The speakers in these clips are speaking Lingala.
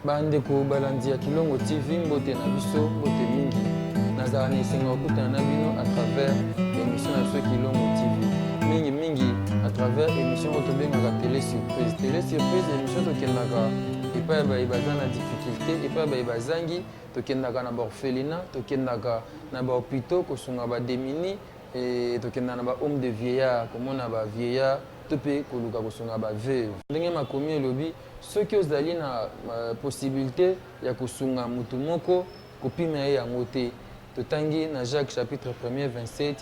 Ba ndeko balandi ya Kilongo TV mbote na biso mbote mingi nazala na esengo ya kokutana na bino à travers émission na biso Kilongo TV mingi mingi à travers émission oyo tobengaka télé surprise télé surprise émission tokendaka epai ya baye baza na difficulté epai ya baye bazangi tokendaka na baorphelinat tokendaka na bahôpitaux kosunga bademini tokendaka na bahome de vieillard komona bavieillard to mpe koluka kosunga baveuve ndenge makomi elobi Soki ozali na possibilite ya kosunga mutu moko, kopima ye yango te. Totangi na Jacques chapitre premier 27,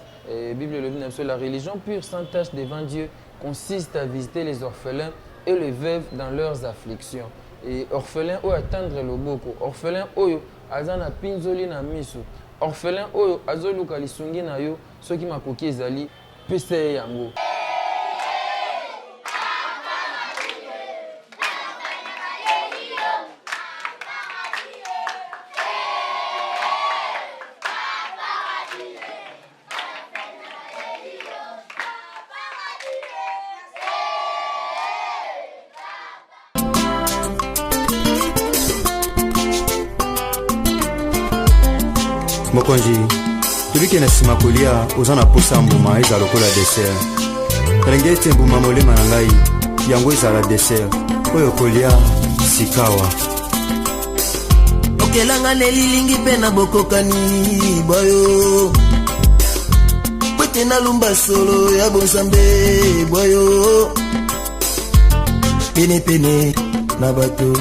Bible elobi na biso la religion pure sans tache devant Dieu consiste à visiter les orphelins et les veuves dans leurs afflictions. Et orphelin oyo atendre loboko, orphelin oyo aza na pinzoli na miso, orphelin oyo azoluka lisungi na yo soki makoki ezali, Pesa ye yango. Mokonzi, tobike na nsima kolia, oza na posa ya mbuma ezala lokola dessert. Nalingi ete mbuma molema na ngai yango ezala dessert oyo kolia sikawa. Okelanga na elilingi mpe na bokokani bwayo po ete nalumba solo ya bonzambe bwayo penepene na bato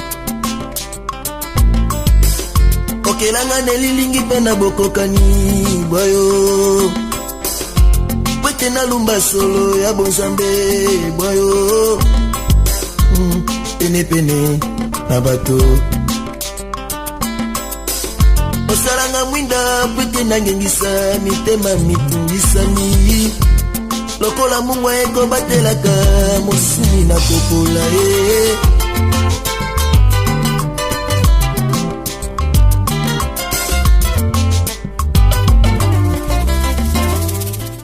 okelanga na elilingi mpe na bokokani bwayo po ete nalumba solo ya bonzambe bwayo penepene na bato osalanga mwinda po ete nangengisa mitema mitungisami lokola mungwa ekobatelaka mosuni na kopola ye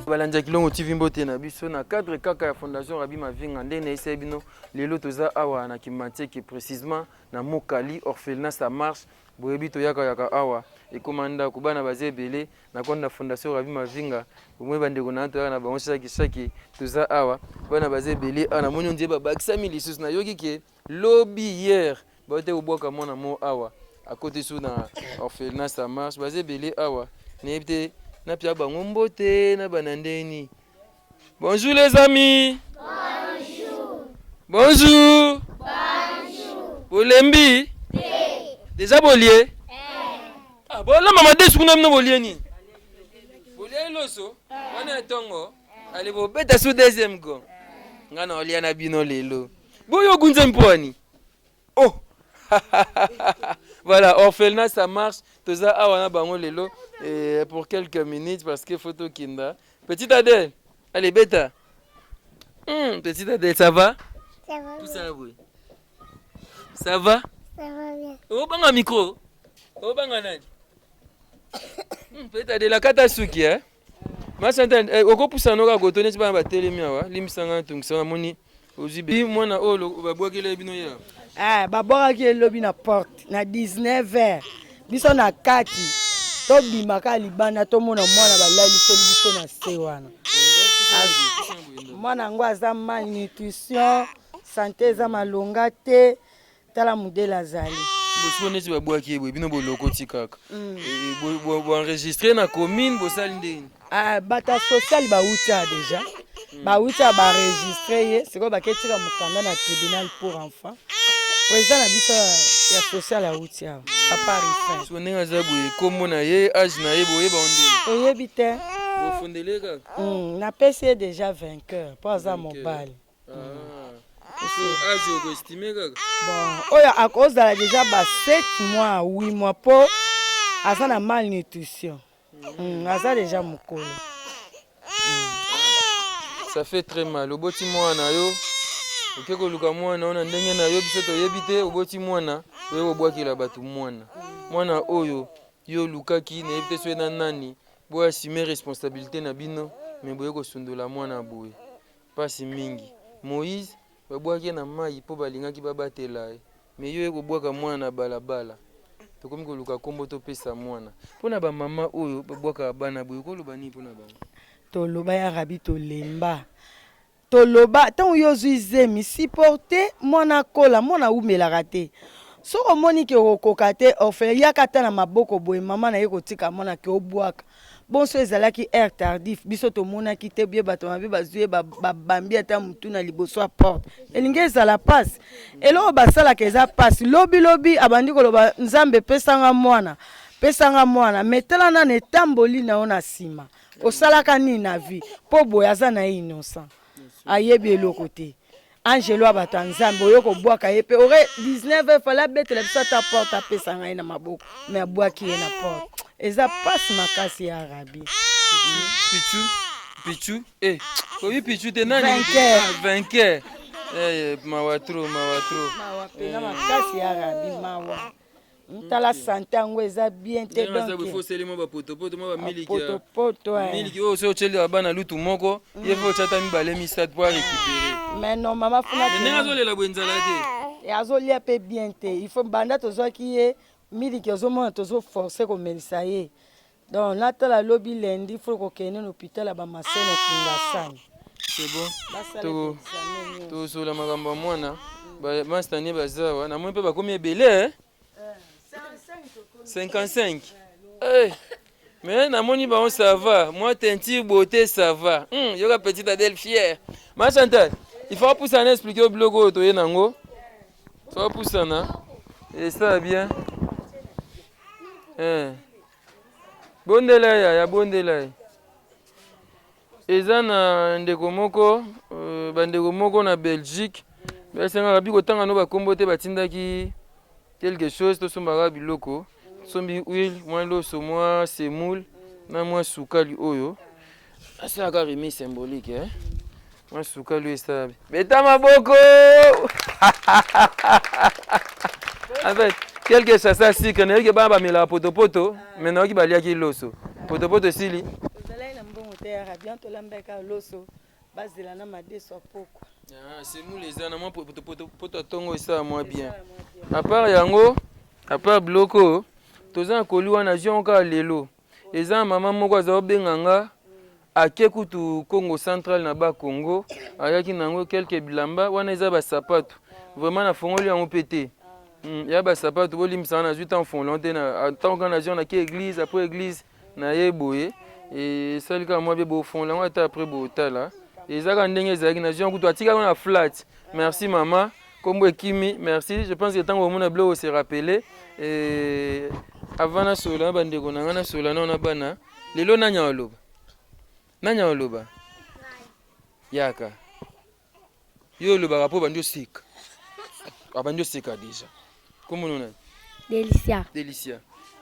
Balandi ya Kilongo TV mbote na biso na cadre kaka ya Fondation Rabbi Mavinga nde nayebisaki bino lelo toza awa na Kimbanseke precisement na Mokali orphelinat ça marche boyebi toyaka yaka awa ekoma ndako bana baza ebele na compte na Fondation Rabbi Mavinga bomoi bandeko na toyaka na bango chaque chaque toza awa bana baza ebele awa namoni ondie babakisami lisusu nayoki ke lobi hier bawute kobwaka mwana mo awa akoti su na orphelinat ça marche baza ebele awa nayebi te napia bango mbote na bana ndeni Bonjour les amis. Bonjour. Bonjour. Bonjour. Bolembi? Te. Deja bolie? Eh. Ah, bolamba madesu kuna bino bolie nini? Bolie loso? Eh. Wana ya tongo? Allez bobeta su deuxième go. Nga na olia na bino lelo. Boyo gunza mpwani. Oh! voilà, orphelinat ça marche. Toza awa na bango lelo et pour quelques minutes parce que faut tokinda. Petite Adèle, allez beta. Petite Adèle, ça va? Ça va. Tout ça oui. Ça va? Ça va bien. Oh banga micro. Oh banga nani? Petite Adèle akata suki hein. Ma Chantal, eh, okopusana noka koto neti bana batelemi awa, limbisa ngai natungisa namoni ozwi be mwana oyo babwakela bino ye awa. Eh, babwakaki ye lobi na porte na 19 heures biso na kati tobima kaka libanda tomona mwana balaliseli biso na se wana. Mwana yango aza malnutrition, sante eza malonga te. Tala mudele azali. Bosiko neti babwaki ye boye bino bolokoti kaka boenregistre na commune bosali ndeni? Ah, bato ya social bauta deja bauta baenregistre ye sikoyo baketika mokanda na tribunal pour enfant président na biso ya social auti awa papa Rifin. Siko ndenge aza boye kombo na ye age na ye boyeba ngo ndenge? Toyebi te. Bofundeli ye kaka? Napesi ye deja vainqueur mpo aza mobali. Age okoestime kaka? Bon, oyo akozala deja ba 7 mois 8 mois mpo aza na malnutrition. Aza deja mokolo. Ça fait très mal. Oboti mwana yo oke koluka mwana oyo na ndenge na yo biso toyebi te oboti mwana oye kobwakela bato mwana mwana oyo yo olukaki nayebi te soki na nani boyo assume responsabilité na bino me boye kosundola mwana boye pasi mingi. Moïse babwaki ye na mayi mpo balingaki babatela ye. Mais yo oye kobwaka mwana na balabala. Tokomi koluka kombo topesa mwana. Pona ba mama oyo babwakaka bana boye okoloba nini pona bango? Toloba ya Rabbi tolemba toloba tango yo ozui zemi supporte mwana akola mwana awumelaka te soki omoni ke okokoka te orphelin yaka ata na maboko boye mama naye kotika mwana ke obwaka bonso ezalaki heure tardif biso tomonaki te bie bato mabe bazwi ye babambi ata motu na liboso ya porte elingi ezala mpasi eloko basalaka eza mpasi lobilobi abandi koloba nzambe pesanga mwana pesanga mwana me tala nano etamboli na yo na nsima osalaka nini na vie mpo boye aza na ye innocent ayebi eloko te Angelo ya bato ya Nzambe oyo kobwaka ye pe ore 19 heures fallait abetela biso ata porte apesa ngai na maboko mais abwaki ye na porte eza pasi makasi ya Arabi. Pichu Pichu eh oyi Pichu te nani Vainqueur. Ah, vainqueur eh mawa trop mawa trop Mawa pena makasi ya Arabi mawa. Tala sante yango eza bien te donc faut osali mwa bapotopoto mwa bamiliki potopoto eh. miliki oyo soki otyeli bana lutu moko ye faut otya ata mibale misato mpo arécupere mais non mama funa ndenge azolela boye nzala te eh, azolia mpe bien te il faut banda tozwaki ye miliki ozomona tozoforce komelisa ye Donc natala lobi lundi faut kokende na hopital ya ba maseno kingasani. C'est bon. To tozola makambo ya mwana ba masta ne baza awa namoni mpe bakomi ebele eh? 55 eh. Mais namoni bango ça va moi teinture beauté ça va yoka petite Adèle fière ma Chantal il faut apusana expliquer yo biloko oyo toye nango faut apusana esala bien eh. Bondela ye yaya bondela ye. Eza na ndeko moko euh, bandeko moko na Belgique basengaka bi kotanga no bakombo te batindaki quelque chose tosombaka biloko tosombi huile mwa loso mwa semoule na mwa sukali oyo asalaka remise symbolique eh? mwa sukali oyo esala beta maboko en fait quelque chasse à sucre nayoki bana bamelaka potopoto mais nayoki baliaki loso potopoto esili tozalaki na mbongo te yaka bien tolambaki kaka loso bazela na madeso ya pokwa ah, semoule eza na mwa potopoto ya ntongo esala mwa bien à part yango à part biloko toza na koli wana azwi yango kaka lelo Eza na mama moko aza obenga nga ake kutu Congo central na ba Congo ayaki na yango quelques bilamba wana eza ba sapatu vraiment na fongoli yango pe te hmm, ya ba sapatu bolimbisa nga nazwi temps fongola yango te na ntango kaka nazwi yango nake église après église naye boye esali kaka mwa bie bofongola yango ata après botala eza kaka ndenge ezalaki nazwi yango kutu atikaki na flat merci mama Kombo ekimi, merci. Je pense que tango omona biloko se rappeler et avant na solola na bandeko na nga na solola nao na bana lelo nani aloba? Nani aloba? Yaka. Yo olobaka po bandi oseka. Abandi oseka deja. Kombo no nani? Delicia. Delicia.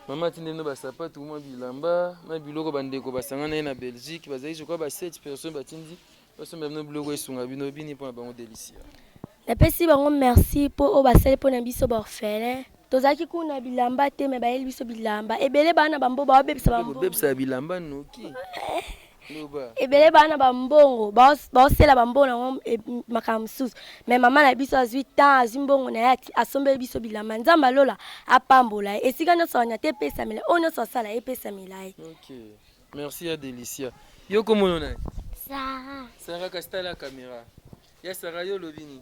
Mama atindi bino basapatu mwa bilamba na biloko bandeko basangana ye na Belgique bazali je crois ba 7 personnes batindi Basomba bino biloko esunga bino bini pona bango delicia. Napesi bango merci po oyo basali pona biso ba orphelin tozalaki kuna bilamba te mais bayeli biso bilamba ebele baa na ba mbongo baobebisa ba mbongo bebisa bilamba noki loba ebele baa na ba mbongo baosela ba mbongo yango e, makambo mosusu mais mama na biso azwi temps azwi mbongo na ye asombeli biso bilamba nzambe alola apambola ye esika nyonso anya te epesamela oyo nyonso asala epesamela ye okay. Merci ya Delicia. Yo kombo no nani? Sarah. Sarah kasi tala camera. Ya Sarah yo olobi nini?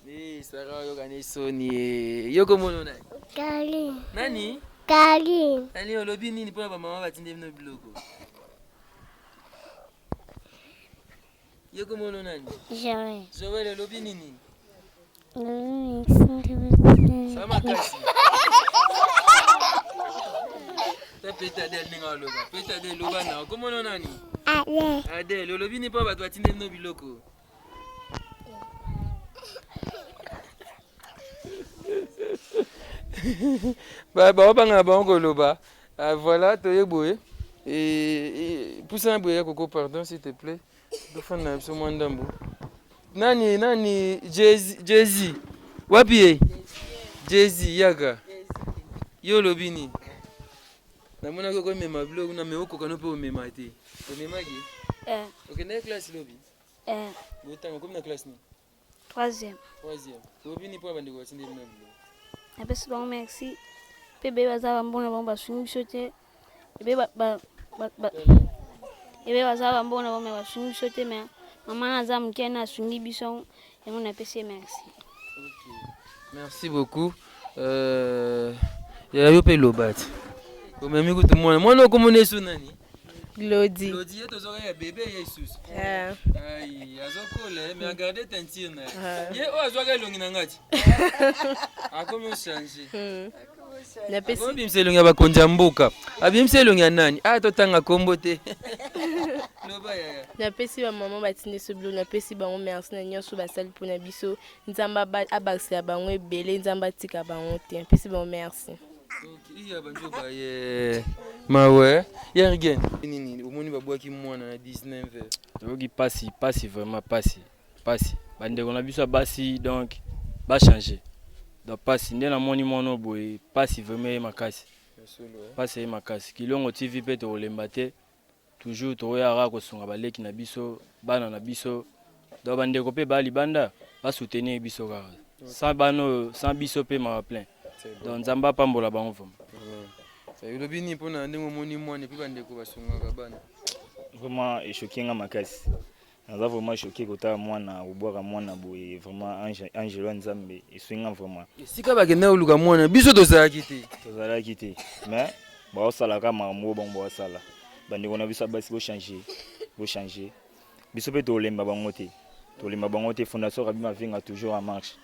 Eh Sarah yo kani soni eh. Yo kombo no nani? Karine. Nani? Karine. Nani olobi nini pona ba mama batinde bino biloko? Yo kombo no nani? Joël. Joël olobi nini? Sama makasi. Ta peta Adèle ndenge aloba. Peta Adèle loba na. Kombo no nani? Adèle. Adèle olobi nini mpo bato batinde bino biloko? Baobangana bango koloba. Ah, voilà toye boye. Pusana boye ya koko pardon s'il te plaît. Tofanda na biso mwa ndambo. Nani nani Jay-Z Jay-Z. Wapi ye? Jay-Z yaka. Yo olobi nini? Namonaki okomema biloko kuna me okoka no mpe omema te. Omemaki? Eh. Okendaki classe lobi? Eh. Botanga okomi na classe nini? Troisième. Troisième. Olobi nini mpo ya bandeko batindi bino biloko? Napesi bango merci mpe ebele baza bambongo na bango basungi biso te ebele ebele baza bambongo na bango me basungi biso te me mama na aza moke na asungi biso yango napesi ye merci. Okay. Merci beaucoup. Euh, ya yo mpe loba ti omemi kutu mwana mwana okomona esu nani? Glody. Glody ye tozwaka ya bebe ye lisusu. Eh. Ai, azokola eh, mais agarde teinture na ye. Ah. Ye oyo azwaka elongi na ngai ti. Akomi ochange. Hmm. Napesi Abimisa elongi ya bakonzi ya mboka. Abimisa elongi ya nani? Ah, totanga kombo te. Loba yaya. Napesi ba mama batindi biso biloko, napesi bango merci na nyonso basali mpona biso. Nzambe abakisela bango ebele, Nzambe atika bango te. Napesi bango merci. Iya banzoba ye mawe ya rigen nini omoni babwaki mwana na 19 heures. Toyoki pasi pasi vraiment pasi pasi bandeko na biso ya basi donc ba changer donc pasi nde namoni mwana oyo boye pasi vraiment eye makasi pasi eye makasi Kilongo TV pe tokolemba te toujours tokoya kaka kosunga baleki na biso bana na biso donc bandeko pe ba libanda ba soutenir biso kaka sans bana oyo sans biso pe mawa plein donc Nzambe apambola bango vraiment. Olobi nini pona ndenge omoni mwana epuis bandeko basungaka bana? Vraiment echoquer nga makasi naza vraiment choquer kotala mwana kobwaka mwana boye vraiment ange angelo ya nzambe esui nga vraiment. Esika bakendaki koluka mwana biso tozalaki te. Tozalaki te mais baosala kaka makambo oyo bango baosala bandeko na biso ya basi bo changer bo changer biso pe tolemba bango te tolemba bango te fondation Rabbi Mavinga toujours en marche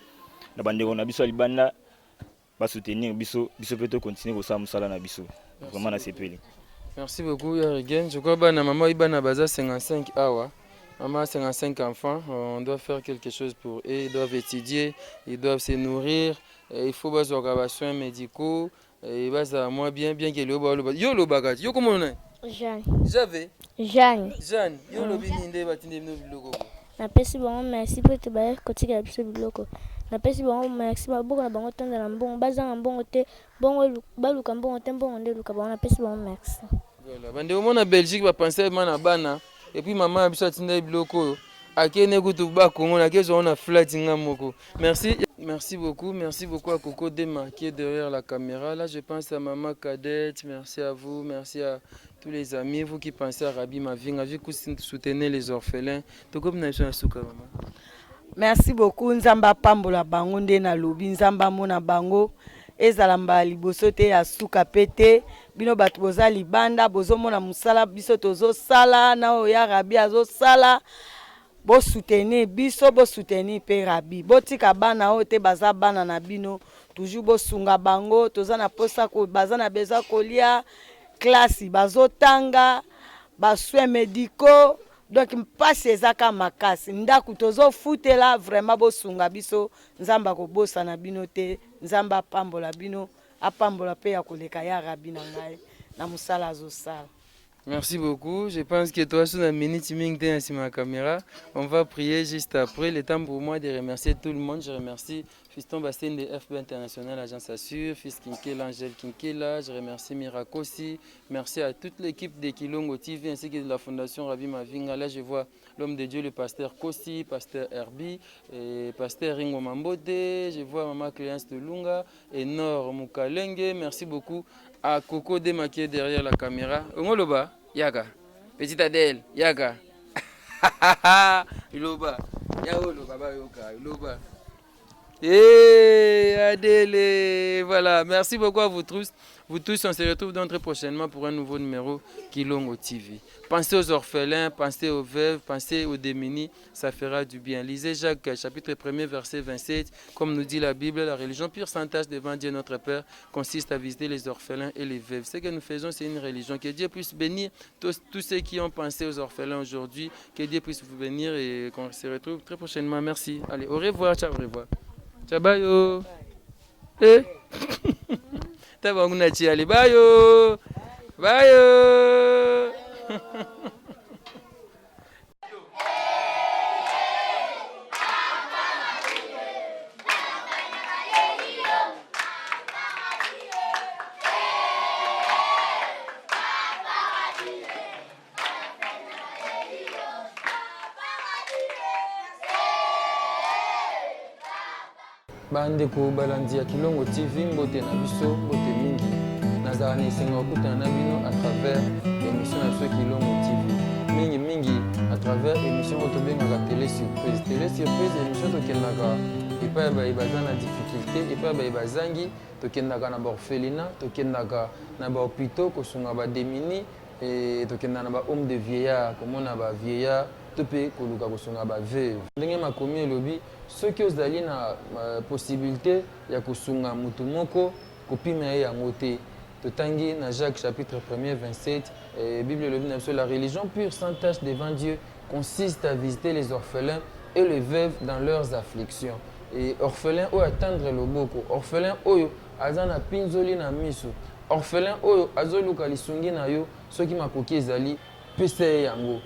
na bandeko na biso ya libanda ba soutenir biso biso pe to continuer kosala musala na biso vraiment na sepeli. Merci beaucoup ya Regen. Je crois bana maman ibana baza 55 awa. Maman 55 enfants, on doit faire quelque chose pour eux, ils doivent étudier, ils doivent se nourrir, et il faut bazwaka ba soins médicaux, et bazala moins bien bien que lelo baloba. Yo lobaka, yo komona nani? Jeanne. Jave? Jeanne. Jeanne, yo lobi nini nde batindi bino biloko? Napesi bango merci mpo ete bayaki kotikela biso biloko. Napesi bango merci, maboko na bango etonda na mbongo, bazanga mbongo te, mbongo baluka mbongo te, mbongo nde eluka bango. Napesi bango merci. Voilà, bandeko mona Belgique ba penser na bana et puis maman na biso atindaki biloko oyo akende kutu ba Congo na kezwa na flat nga moko. Merci, merci beaucoup, merci beaucoup à Coco Dema qui est derrière la caméra. Là, je pense à maman Cadette, merci à vous, merci à tous les amis, vous qui pensez à Rabbi Mavinga, vous qui soutenez les orphelins. Tokomi na biso na suka maman. Merci beaucoup Nzambe apambola bango nde nalobi Nzambe amona bango ezala mbala liboso te ya suka pe te bino bato boza libanda bozomona mosala biso tozosala na oyo ya Rabbi azosala bo soutenir biso bo soutenir pe Rabbi botika bana oyo te baza bana na bino toujours bosunga bango toza na posa baza na besoin kolia classe bazotanga ba soins medicaux Donc mpasi eza ka makasi ndaku tozo futela vraiment bosunga biso nzambe akobosana bino te nzambe apambola bino apambola pe ya koleka ya rabbi na ngai na musala azosala. Merci beaucoup. Je pense que toi, sous la minute mingi te na caméra, on va prier juste après. Le temps pour moi de remercier tout le monde. Je remercie Fiston Bassende, FB International, Agence Assure, Fils Kinkela, Angèle Kinkela. Je remercie Mirakosi. Merci à toute l'équipe de Kilongo TV ainsi que de la Fondation Rabbi Mavinga. Là, je vois l'homme de Dieu, le pasteur Kossi, pasteur Herbie, et pasteur Ringo Mambote. Je vois maman Cléance de Lunga et Nord Mukalenge. Merci beaucoup à Coco Dema qui est derrière la caméra. Ongoloba, Yaka. Petite Adèle, Yaka. Iloba. Yaolo, baba yoka. Iloba. Hey, Adèle, voilà. Merci beaucoup à vous tous. Vous tous, on se retrouve donc très prochainement pour un nouveau numéro Kilongo TV. Pensez aux orphelins, pensez aux veuves, pensez aux démunis, ça fera du bien. Lisez Jacques chapitre 1er verset 27, comme nous dit la Bible, la religion pure sans tache devant Dieu notre Père consiste à visiter les orphelins et les veuves. Ce que nous faisons, c'est une religion. Que Dieu puisse bénir tous, tous ceux qui ont pensé aux orphelins aujourd'hui. Que Dieu puisse vous bénir et qu'on se retrouve très prochainement. Merci. Allez, au revoir. Ciao, au revoir. Ciao, bye. Oh. Eh. Tabangu Allez, bye. Oh. Bye. Oh. Bandeko balandi ya Kilongo TV, mbote na biso, mbote mingi. Nazala na esengo ya kokutana na bino à travers émission na biso Kilongo TV. Mingi mingi à travers émission oyo tobengaka Télé Surprise. Télé Surprise, émission tokendaka epai ya baye baza na difficulté, epai ya baye bazangi, tokendaka na baorphelinat, tokendaka na bahôpitaux kosunga bademini, tokendaka na bahome de vieillard komona ba vieillard to mpe koluka kosunga ba veuve. Ndenge makomi elobi, soki ozali na possibilité ya kosunga motu moko, kopima ye yango te. Totangi na Jacques chapitre 1er 27, Bible elobi na biso: la religion pure sans tache devant Dieu consiste à visiter les orphelins et les veuves dans leurs afflictions. Et orphelin oyo atendre loboko, orphelin oyo aza na pinzoli na miso, orphelin oyo azoluka lisungi na yo, soki makoki ezali, pesa ye yango.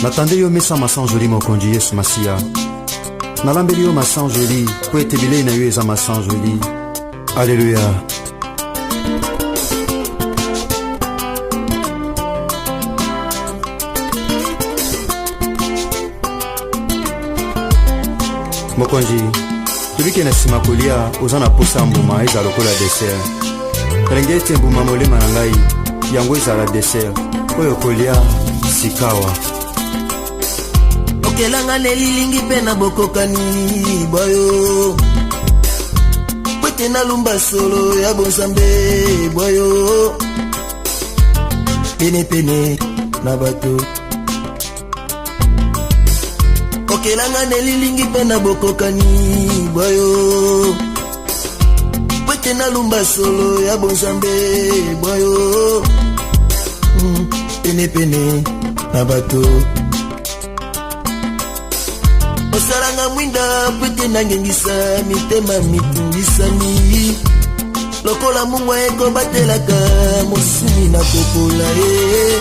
Natandi yo mesa masanzoli, mokonzi Yesu Masiya. Nalambeli yo masanzoli mpo ete bilei na yo eza masanzoli. Aleluya. Mokonzi, tobike na nsima kolia, oza na posa ya mbuma ezala lokola dessert. Nalingi ete mbuma molema na ngai yango ezala dessert oyo kolia sikawa. Okelanga na elilingi mpe na bokokani bwayo, po ete nalumba solo ya bonzambe bwayo penepene na bato. Okelanga na elilingi mpe na bokokani bwayo, po ete nalumba solo ya bonzambe bwayo penepene na bato. Osalanga mwinda po ete nangengisa mitema mitungisami, lokola mungwa ekobatelaka mosuni na kopola ye.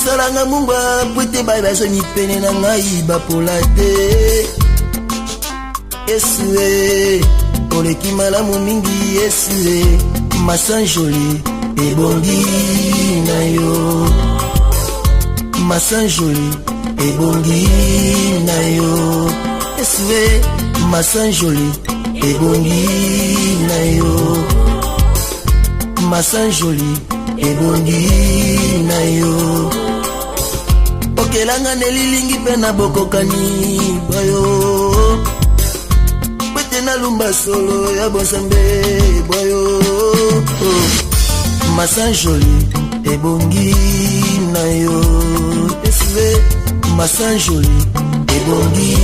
Salanga mungwa po ete baye bazongi pene na ngai bapola te. Yesu e, oleki malamu mingi. Yesu e, masanjoli ebongi na yo, masanjoli ebongi na yo. Yesu e, masanjoli ebongi na yo, masanjoli ebongi na yo. Okelanga na elilingi mpe na bokokani bwayo, po ete nalumba solo ya bonzambe bwayo, masanjoli ebongi na yo. Yesu e, masanjoli ebongi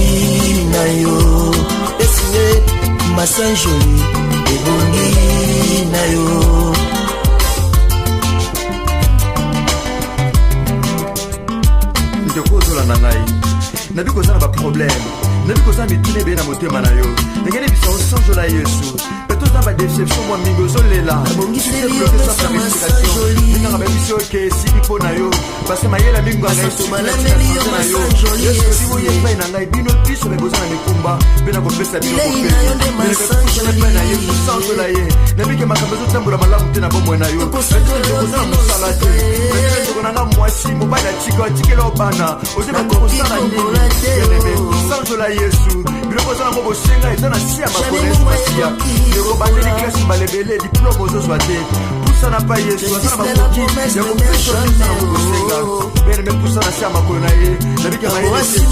na yo. Yesu e, masanjoli ebongi na yo. Ndeko ozolanda ngai, nabi koza na baproblème, nabi koza mituna ebele na motema na yo, ndenge nayebisa osanzola Yesu. Pe toza badeception mwa mingi, ozolela, ningaka bayebisi yo ke esili mpo na yo, parce mayela mingi na yo. Yesu oyo epai na ngai, bino biso me boza na mikumba, mpe na kopesa bino epai na ye, kosanzola ye. Nabike makambo ezotambola malamu te na bomoi na yo, oza na mosala te, ndeko na nga mwasi, mobali atika, atikela obana, ozeba kosala nini? Bien-aimé, sanzola Yesu. Biloko oza nango bosenga eza na si ya makolo Yesu Masiya. Ndeko, bandeli klase mbala ebele, diplôme ozozwa te, pusana pa Yesu, aza na makoki ya kopesa nyonso nango bosenga. Bien-aimé, pusana si ya makolo na ye. Nabiki mayele, Yesu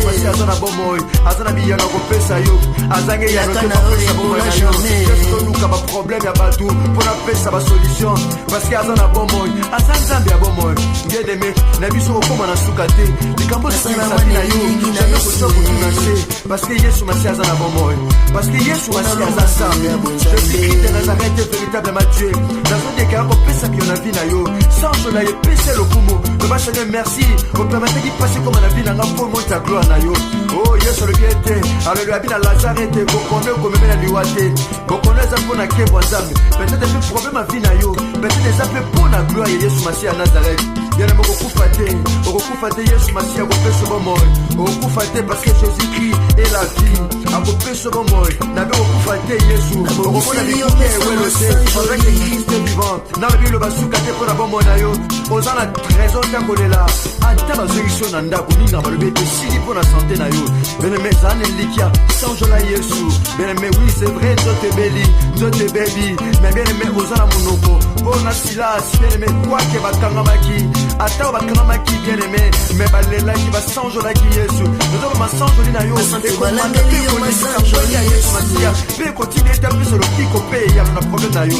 Masiya aza na bomoi, aza na biyano ya kopesa yo, azangi eyano te kopesa bomoi na yo. Yesu toluka baproblème ya bato mpo napesa basolution, parce que aza na bomoi, aza Nzambe ya bomoi. Bien-aimé, na biso kokóma na suka te, likambo ezokisabi na yo, jamais kozwa kotuna se, parce que Yesu Masiya aza na bomoi, parce que Yesu Masiya aza Nzambe. Jésus Christ de Nazareth est véritablement Dieu. Nazodekala kopesa biyo na vie na yo. Sanzola ye, pesa lokumu. Loba Seigneur merci, opermetaki mpasi ekoma na vie na nga mpo monta gloire na yo. O Yesu alobi ete, alobi abi na Lazare ete bokono ekomeme na liwa te, bokono eza mpo na nkembo ya Nzambe. Peut-être mpe problème ya vie na yo, peut-être eza mpe mpo na gloire ya Yesu Masiya ya Nazareth. Bien-aimé, okokufa te, okokufa te. Yesu Masiya akopesa bomoi, okokufa te, parce que Jésus-Christ est la vie. Akopesa bomoi na be, okokufa te. Yesu okomona bikuke ewelo te, avec Christ est vivant. Nalobi loba suka te mpo na bomoi na yo. Oza na raison te kolela. Ata bazongisi yo na ndako, minga balobi ete esili mpo na santé na yo. Bien-aimé, ezala na elikya, sanzola Yesu. Bien-aimé, oui, c'est vrai, nzoto ebeli, nzoto ebebi, mais bien-aimé, oza na monoko. Mpo na Silas, bien-aimé, kwake bakangamaki, ata oyo bakangamaki, bien-aimé, mais balelaki, basanjolaki Yesu. Nazoba masanjoli na yo ekomata mpe ekolingisa ngwali ya Yesu Masiya, mpe ekotinda ete apesa lobiko mpe eyano na problème na yo.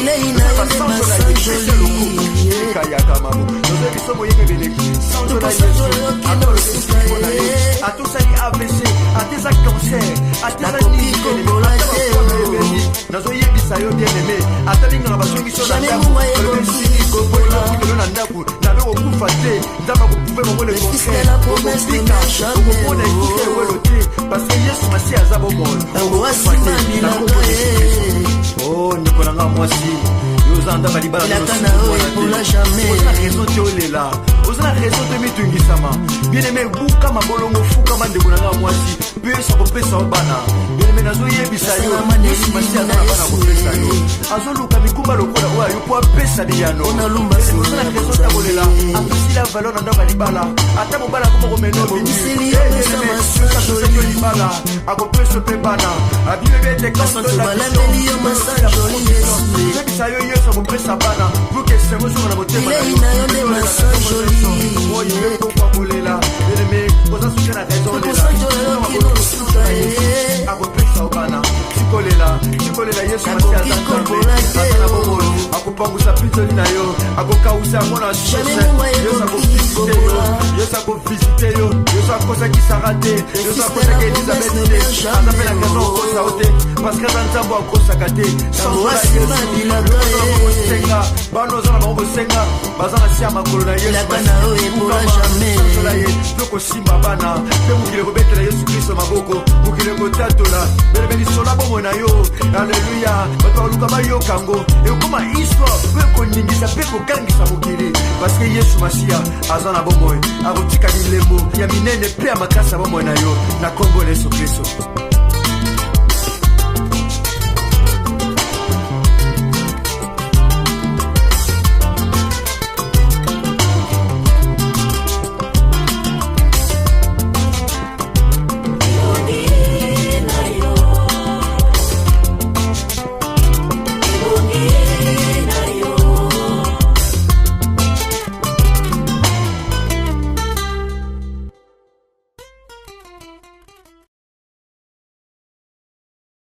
Basanjola ye, pesa lokumu, ekayaka mamo. Nazoyebi biso moyengebele, sanjola Yesu. Ata olobi esili na yo, ata osali AVC, ata eza cancer, ata eza nini, ata bafoie na yo ebebi, nazoyebisa yo, bien-aimé, ata minganga bazongisi yo na ndako, olobi esili okutelo na ndako, nabe kokufa te. Nzambe akoprouver bango le contraire. Okobika, okomona ekuke ewelo te, parce que Yesu Masiya aza bomoi. Okokufa te na kombo ya Yesu Kristo. O ndeko na nga mwasi, yo oza na ndako ya libala, oza na raison te olela, oza na raison te mitungisama. Bien-aimé, buka mabolongo, fukama, ndeko na nga mwasi, mpe Yesu akopesa yo bana. Bien-aimé, nazoyebisa yo, Yesu Masiya aza na bana kopesa yo. Azoluka mikumba lokola oyo ayo mpo apesa biyano. Oza na raison te kolela. Apesila valeur na ndako ya libala, ata mobala akoma komena obini, yo libala akopesa mpe bana. Abiyebi ete yebisa yo, Yesu akopesa bana pour que esengo ezonga na motema na yo. Oyo ekokwa kolela, bien-aimé, oza soki na raison lela, akopesa yo bana. Tikolela, tikolela. Yesu Masi aza Nzambe, aza na bomoi. Akopangusa mpinzoli na yo, akokausa yango na Yesu. Akovisiter yo, Yesu akovisiter yo. Yesu akosaki Sara te, Yesu akosaki Elizabeth te, aza mpe na raison okosa yo te, parce que aza Nzambe akosaka te. Sanzola Yesu. Kosenga bana, oza na bango kosenga, baza na se ya makolo na Yesu. Sanzola ye mpe kosimba bana, mpe mokili ekobetela Yesu Kristo maboko, mokili ekotatola belebe lisolo bomoi na yo. Alleluya! Bato baluka bayoka yango, ekokoma histoire mpe ekoningisa mpe ekogangisa mokili, parce que Yesu Masiya aza na bomoi. Akotika bilembo ya minene mpe ya makasi ya bomoi na yo na nkombo na Yesu Kristo.